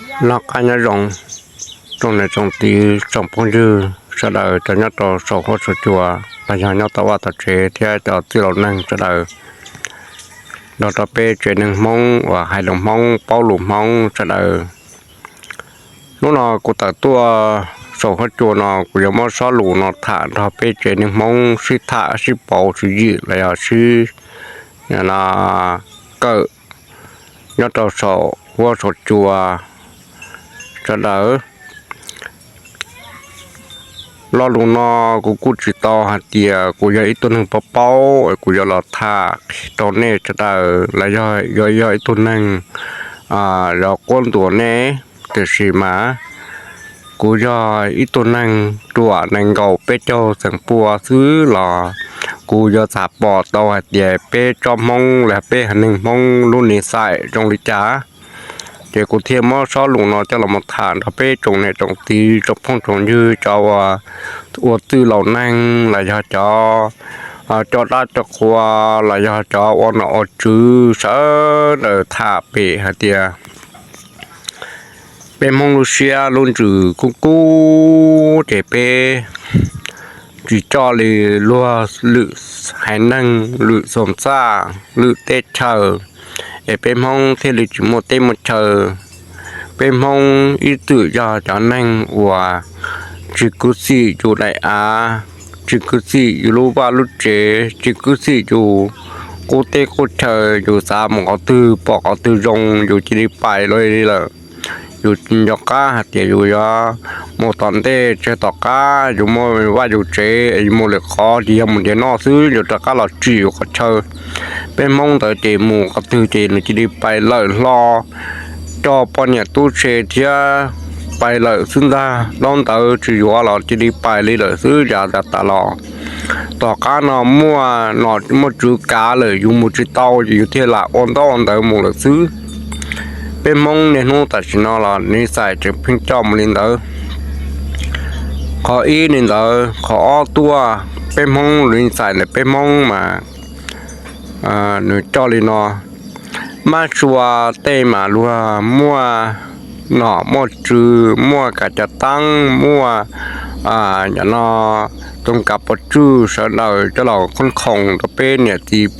Noj qab nyob zoo tsoom niam tsoom txiv tsoom phooj ywg sawv daws, cov nyob rau saum huab saum cua los yog nyob tom vaj tom tsev thiab cov txwj laus neeg sawv daws, nrog rau peb tsev neeg Hmoob uas hais lus Hmoob paub lus Hmoob sawv daws. Hnub no kuv tawm tuaj saum huab cua no kuv yuav muab sob lus no tham nrog peb tsev neeg Hmoob sib tham sib pauv tswv yim los yog sib kawm nyob rau saum huab saum cua sawv daws. Lo lus no kuv kuj tsis tau hais tias kuv yog ib tug neeg paub paub kuv yuav los tham rau nej sawv daws los yog yuav yog ib tug neeg yuav quab ntuas nej, tiam sis mas kuv yog ib tug neeg ruam nees nkaum peb caug xeem pua xwb los kuv yuav txav pom tau hais tias peb tsob Hmoob los peb haiv neeg Hmoob lub niv xais zoo li cas. Ces kuv thiaj muab sob lus no coj los mus tham nrog peb tsoom niam tsoom txiv tsoom phooj tsoom ywg, cov uas ua txwj laus neeg los yog cov coj dab coj qhua los yog cov ua nom ua tswv sawv daws tham pem hais tias peb Hmoob lub siab lub ntsws kub kub ces peb tsis coj li luag lwm haiv neeg, lwm xyoo txaj, lwm teb chaws, es peb Hmoob thiaj li tsis muaj teb muaj chaw. Peb Hmoob ib txwm yog cov neeg uas tsis khuv xim yus daim av, tsis khuv xim yus lub vaj lub tsev, tsis khuv xim yus qub teb qub chaw, yus xav mus qhov twg pom qhov twg zoo yus cia li pais li lawm. Yus tsis nco qab hais tias yus yuav mus tom ntej tseg tom qab, yus muaj vaj yus tsev, yus mus lwm qhov ces yog mus nrhiav noj xwb, yus rov qab los tsim yus qhov chaw. Peb Hmoob ntawd ces mus qhov twg ces nws cia li pais lawm hlo, coj poj niam tub se thiab pais lawm xwb ntag. Ntaub ntawv tsis yuav los cia li pais li lawm xwb, yav tas tas los. Tom qab no muaj nom muaj tswv kav lawm yus mus tsis tau ces yus thiaj lam ua ntaub ua ntawv mus lawm xwb. Peb Hmoob niaj hnub tam sim no los niv xais tseem pheej coj mus li ntawd. Qhov ib li ntawd, qhov ob tuaj, peb Hmoob lub niv xais ntawm peb Hmoob mas nws coj li no. Mab sua tej mas luag muaj nom muaj tswv, muaj kav cav taab, muaj cov no txoov kav pov tswj sawv daws coj los khoov khoom rau peb niam txiv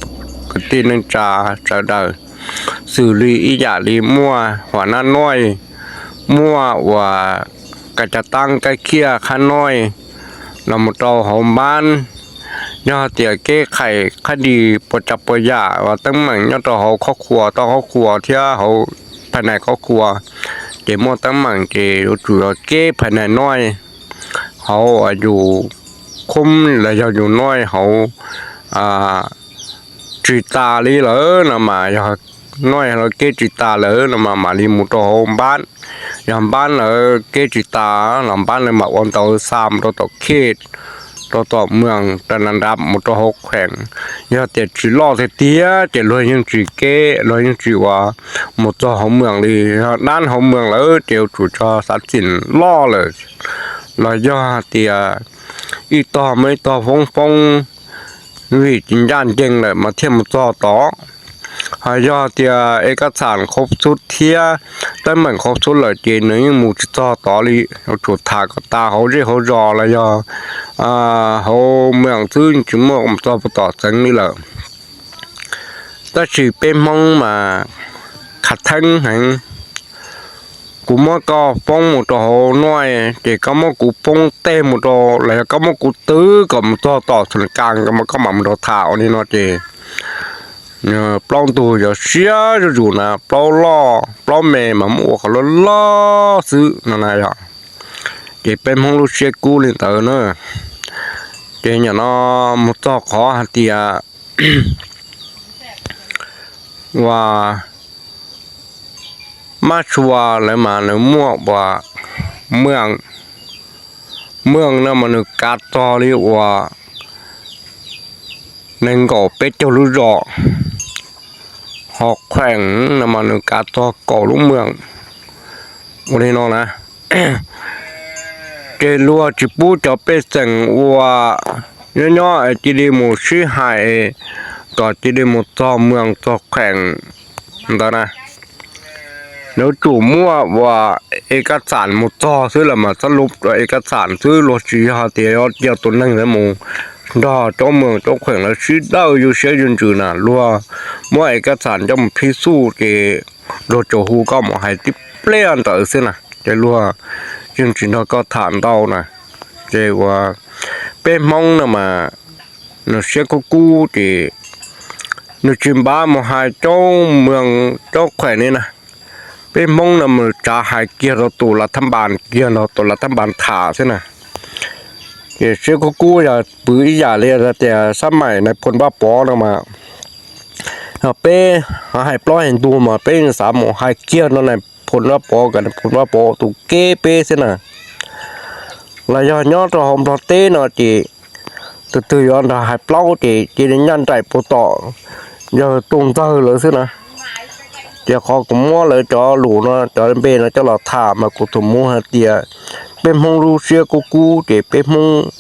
kwv tij neej tsa sawv daws, xws li ib yam li muaj huam nab noij, muaj uas kav cav taab kaib khiaj qhab noij los mus rau hauv npab. Yog tias kev qhais qhab dis puas tsav puas yam uas teeb meem nyob rau hauv khob khuas, toj khob khuas thiab hauv phais nais khob khuas, ces muaj teeb meem ces yuav tsum yog kev phais nais noij hauv yus khoob los yog yus noij hauv tsis tas li lawm no mas, yog noij lawv kev tsis tas lawm no mas mam li mus rau hauv npab. Yog npab lawv kev tsis tas los npab lawv mam ua ntawv xa mus rau tom khej, rau tom moos, rau nram nrad mus rau hauv kheem. Yog tias tsis loj tiag tiag ces luag yeej tsis kev, luag yeej tsis ua mus txog hauv moos li. Yog dab hauv moos lawm ces yuav tsum tso xav txim loj lawm, los yog tias ib tog muaj ib tog foob foob vim tsis ncaj ncees lawm mas thiaj mus txog tod. Ho yog tias es kab txham qhov txhub thiab teeb meem qhov txhub lawm ces nws yeej mus tsis txog tod li. Yuav tsum tham kom tas hauv zej hauv zos los yog hauv moos xwb, tsis muaj mus txog puag tom xeev li lawm. Tab sis peb Hmoob mas khav theeb heev. Kuv muab koj foob mus rau hauv noij ces koj muab kuv foob tej mus rau, los yog koj muab kuv twv kom mus txog tom Xas Kas, koj mam mus rau tham ua li no ces plaub ntug yuav siab zuj zus na, plaub loj plaub me mas muab ua qhov loj loj xwb no na yog. Ces peb Hmoob lub siab kub li ntawd na. Ces nyom no mus txog qhov hais tias ua mab sua lawv mas nws muaj ua moos, moos no mas nws kav txog li ua nees nkaum peb caug lub zos, ho kheem no mas nws kav txog kaum lub moos. Ua li no na, ces luag tsis pub cov pej xeem ua nyob nyob cia li mus sib hais kom cia li mus txog moos txog kheem ntawd na. Yuav tsum muaj ua e kab xam mus txog xwb los mas txhob lub e kab xam xwb, luag tsis yog tias yog tus neeg ntawd mus nrog cov mws cov kheem lawv sib dawj ywj siab ywj ntsws na, luag muab e kab xam coj mus phij xuj ces luag tsuas hu koj mus hais tib pliag ntawd xwb na, ces luag yeej tsis nrog koj tham ntau na. Ces ua peb Hmoob no mas nws siab kub kub ces nws tsis npaj mus hais cov mws cov kheem li na. Peb Hmoob no mas tsav hais kiag rau tus lav thab npas, kiag rau tus lav thab npas tham xwb na. Ces siab kub kub yog pw ib yam li tias sab maim nais phoo Vaj Pov no mas, yog peb hais plaub hais ntug mas peb xav mus hais kiag rau nais phoo Vaj Pov kom nais phoo Vaj Pov tus keb peb xwb na. Los yog nyob rau hauv Nplog teb no ces tus twg yuav nrog hais plaub ces cia li nyaj nraim puas tom yawg Tooj Ntxawg lawv xwb na. Ces qhov kuv muab lawv cov lus no cov npe no coj los tham mas kuv tsuas muab hais tias peb Hmoob lub siab kub kub ces peb Hmoob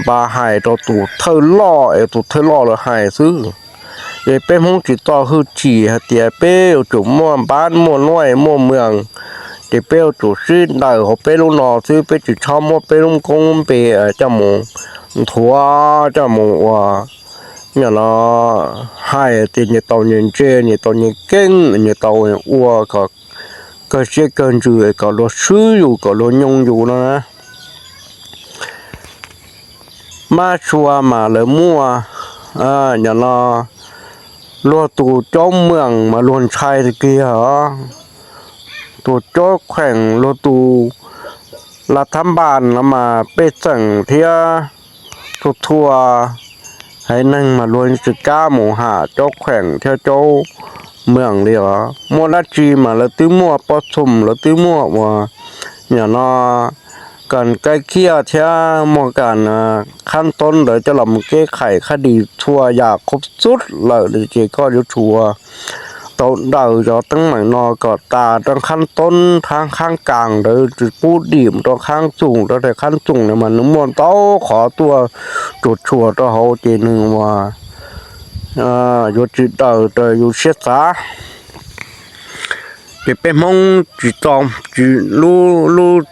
npaj hais rau tus thawj loj es tus thawj loj lawv hais xwb. Ces peb Hmoob tsis txo hwj chim hais tias peb yuav tsum muaj npab muaj nuaj muaj mws, ces peb yuav tsum sib daws hauv peb lub no xwb, peb tsis txhob muab peb lub koob npe coj mus nthuav coj mus ua, nyob no hais tias nyias tau nyias ntse, nyias tau nyias keeb, nyias tau ua kom kawg siab kawg ntsws kom luag swb yus kom luag nyoo yus no na. Mab sua mas lawv muaj, nyob no luag tus caub mws mas luag ntshai kiag os. Tus caub kheem luag tus lav thab npas no mas pej xeem thiab txhua txhua haiv neeg mas luag tsis kam mus ham caub kheem thiab caub mws li os. Muaj dab tsi mas lawv twb muaj pob txhoom, lawv twb muaj ua, nyob no kas kaib khiaj thiab muaj kas khab toob ntawd coj los mus keb qhais khab dis txhua yam khuv xub lawm ces koj yuav tsum tau daws cov teeb meem no kom tas rau khab toob, khab khab kas ntawd tsis pub dim rau khab txoos, rau qhov khab txoos no mas nws muaj ntau qhov tuaj tsuas tshuam rau hauv ces nws ua yuav tsis daws raws yus siab xav. Ces peb Hmoob tsis txo, tsis, lub, lub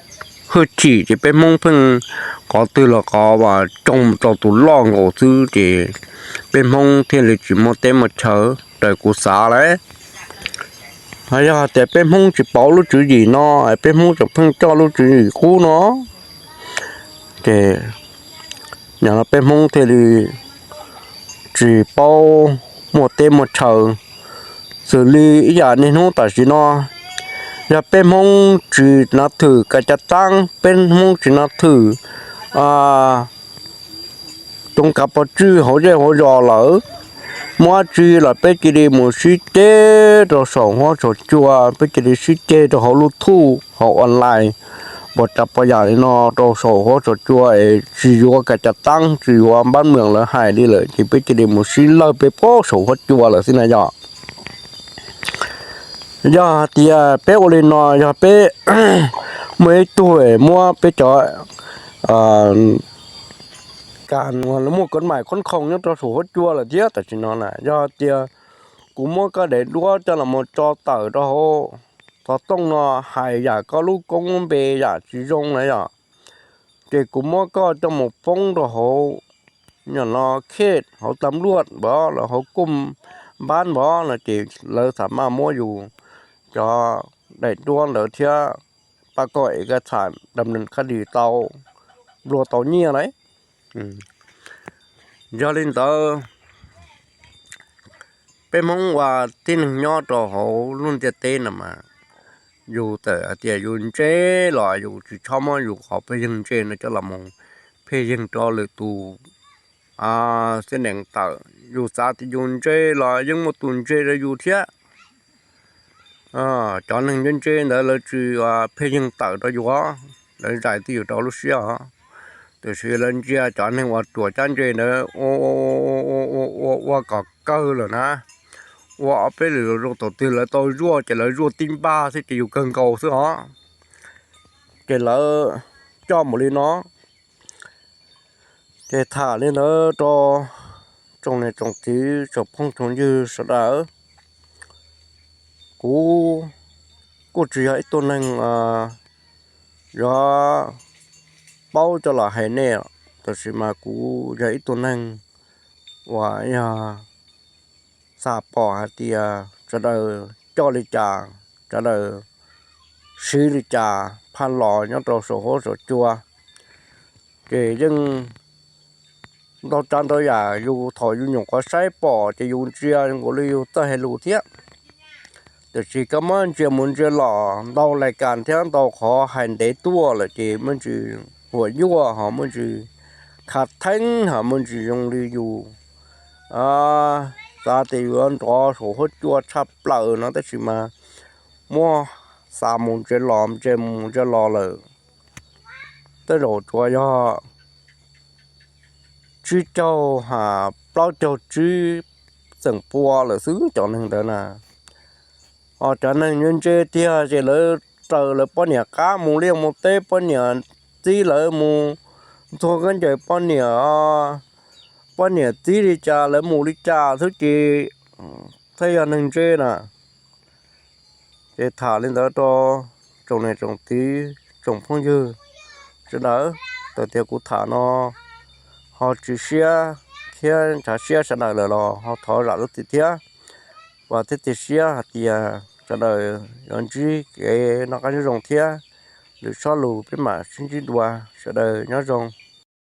hwj chim ces peb Hmoob pheej qhov twg los qhov uas tsoo rau tus loj nkaus xwb ces peb Hmoob thiaj li tsis muaj teb muaj chaw raws kuv xav lawm. Yog tias peb Hmoob tsis pauv lub tswv yim no, peb Hmoob tseem pheej coj lub tswv yim qub no, ces nyob no peb Hmoob thiaj li tsis paub muaj teb muaj chaw. Xws li ib yam niaj hnub tam sim no, yog peb Hmoob tsis nav thwm kav cav taab, peb Hmoob tsis nav thwm toob kav pov tswj hauv zej hauv zos lawm, muaj dab tsi los peb cia li mus sib ceg rau saum huab saum cua, peb cia li sib ceg rau hauv lub thuj hauv online, pos tsav pos yam li no rau saum huab saum cua es tsis yuav kav cav taab, tsis yuav npab mws lawv hais li lawm ces peb cia li mus sib lawj peb pab saum huab cua lawm xwb na yog. Yog hais tias peb ua li no yog peb muaj ib tug muab peb cov kas muaj kov maim khoob khoom nyob rau saum huab cua lawm thiab tam sim no na. Yog tias kuv muab koj daim duab coj los mus tso tawm rau hauv xov tooj no hais yam koj lub koob npe yam tsis zoo na yog, ces kuv muab koj coj mus poob rau hauv, nyob no khej hauv tam luaj npov los hauv kuj npab npov no ces lawv xam maj muab yus cov daim duab ntawd thiab pab koj ev kaj txham dam neeg khab dis tau, nplua tau nyiaj lauj. Yog li ntawd, peb Hmoob ua tib neeg nyob rau hauv lub ntiaj teb no mas, yus txawm hais tias yus ntse los yus tsis txhob muab yus qhov pheej yig ntse no coj los mus pheej yig rau lwm tus xib nees tawm. Yus xav tias yus ntse los yeej muaj tus ntse rau yus thiab. Cov neeg ntse ntse ntawd lawv tsis pheej yig tawm rau yus, lawv zais twj ywm rau lub siab os. Tiam sis lawv ntsia cov neeg uas ruam cab ntse ntawd ua kom kawg lawm na, ua ob peb lwm los zoo, thaum twg lawv tau zuaj ces lawv zuaj tib npag xwb ces yus kawg nkaus xwb os. Ces lawv coj mus li no. Ces tham li ntawd rau tsoom niam tsoom txiv tsoom phooj tsoom ywg sawv daws. Kuv, kuj tsis yog ib tug neeg yuav paub coj los hais nej, tab sis mas kuv yog ib tug neeg uas yog xav pom hais tias sawv daws coj li cas, sawv daws siv li cas phaj los nyob rau saum huab saum cua, ces yeej ntau tsav ntau yam yus thaum yus nyuam qhuav saib pom ces yus ntsia nkaus li yus txawj hais lus thiab. Tiam sis koj muab ntsia mus ntsia los ntau lais kas thiab ntau qhov hais ntev tuaj lawm ces muaj ntsis huam yuaj ho muaj ntsis khav theeb ho muaj ntsis zoo li yus xav tias yus yuav nrov saum huab cua tshaj plaws no, tab sis mas muab xav mus ntsia los ntsia mus ntsia los lawm, tej zaum tsuas yog tsib caug ha plaub caug tsib txheem pua lawm xwb cov neeg ntawd na. Ho cov neeg ntse ntse tiag ces lawv raws lawv poj niam qab mus liaj mus teb, poj niam txib lawv mus ntxuag khaub ncaws poj niam, poj niam txib li cas lawv mus li cas xwb ces thiaj yog neeg ntse na. Ces tham li ntawd rau tsoom niam tsoom txiv tsoom phooj ywg sawv daws, txawm tias kuv tham no ho tsis siab thiab ntshav siab sawv daws lawm los ho thov zam lub txim thiab. Vam thiab cia siab hais tias sawv daws yuav ntsib kev noj qab nyob zoo thiab lwm zaj lus peb mam sib ntsib dua. Sawv daws nyob zoo.